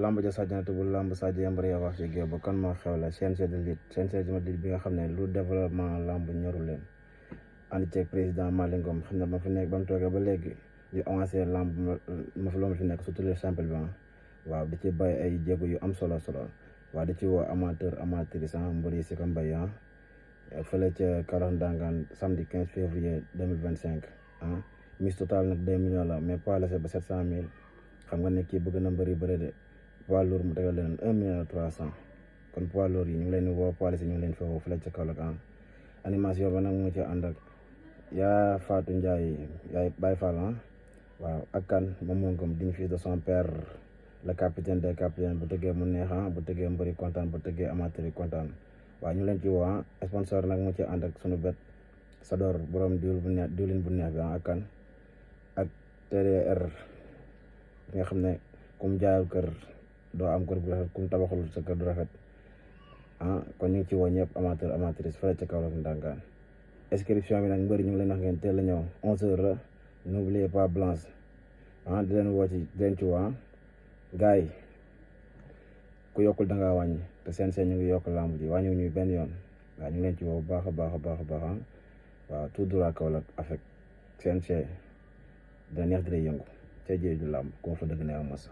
lamb ja sàjjanatu bu lamb Sadio Yambare ya wax ci géew ba kan moo xew la CNG de lutte CNG de lutte bi nga xam ne lu développement lamb ñoru leen ànd ceeg président Malick Ngom xam ne ba fi nekk ba mu toogee ba léegi ñu avancé lamb ma fi loolu fi nekk surtout les champions waaw di ci bàyyi ay jéego yu am solo waaw di ci woo amatrice mbër yi si ko mbay fële ca Kaolack Ndangaan samedi 15 février 2025 mise totale nag 2 millions la mais poids léger ba 700 000 xam nga ne kii bëgg na mbëri bëri de poids lourd mu tegal leen 1 million 300 kon poids lourd yi ñu ngi leen di woo poids léger ñu ngi leen foofu fële ca Kaolack animation ba nag mu ci ànd ak yaa Fatou Ndiaye yaay Baye Fall waaw ak kan moom moo ngom digne fils de son père le capitaine des capitaines bu tëggee mu neex bu tëggee mbëri kontaan bu tëggee amateur yi kontaan waaw ñu leen ci woo sponsor nag mu ci ànd ak sunu bet Sador borom diwlin bu neex bi ak kan ak TDR bi nga xam ne kum jaayal kër doo am kër bu rafet kum tabaxul sa kër du rafet kon ñu ngi ci woo ñëpp amateur amatrice fële ca Kaolack Ndangaan inscription bi nag mbëri ñu ngi leen wax ngeen teel a ñëw 11h la n'oubliez pas blanche di leen woo ci di leen ci woo gars yi ku yokkul da ngaa wàññi te seen ñu ngi yokk lamb ji wàññiwu ñuy benn yoon waaw ñu ngi leen ci woo bu baax a baax waaw tout droit Kaolack avec CNG dina neex dina yëngu ca jéeju lamb ku ma fa dëgg ne am masa